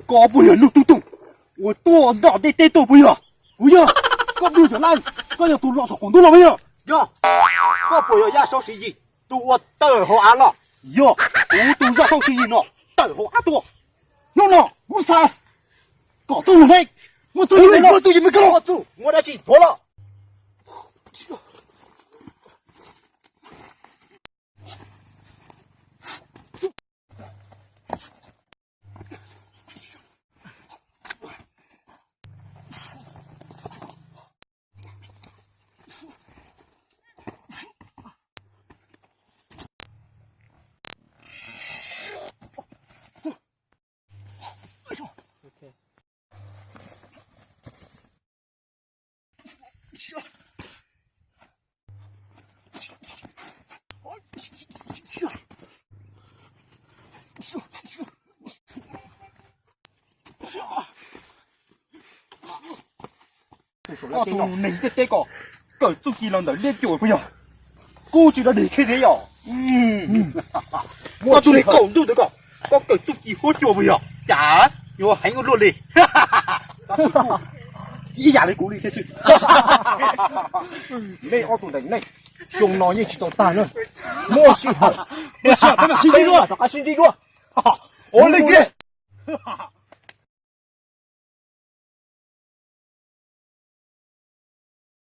Koj puas yog Nuj Tub Tooj uas tuaj nram dej teb tuaj puas yog? Kuv yog. Koj puas yog Yaj Laib, koj yog tus los saum qaum ntuj los puas yog? Yog. Koj puas yog Yaj Saub Siv Yis tus uas tawm hauv av los? Yog, kuv tus Yaj Saub Siv Yis no tawm hauv av tuaj. Hnub no kuv xav kom txoj lus neej muaj txuj ci los. Muaj txuj ci, muaj dab tsi thuav los. Koj tus neeg ntiaj teb ko, kawm txuj ci los ntawm liab cuam puas yog? Kuv tsis rov dig khib thiab yom. Koj tus neeg qaum ntuj ntawd ko, koj kawm txuj ci huab cua puas yog? Cas yuav heev ua luaj li. Ib yam li kuv li thiab xwb. Nej ob tug ntawm nej, xyoo no yeej tsis tau tag na. Muaj sij hawm, muaj sij hawm peb mam sib ntsib dua, rov qab sib ntsib dua. Ua li kiag.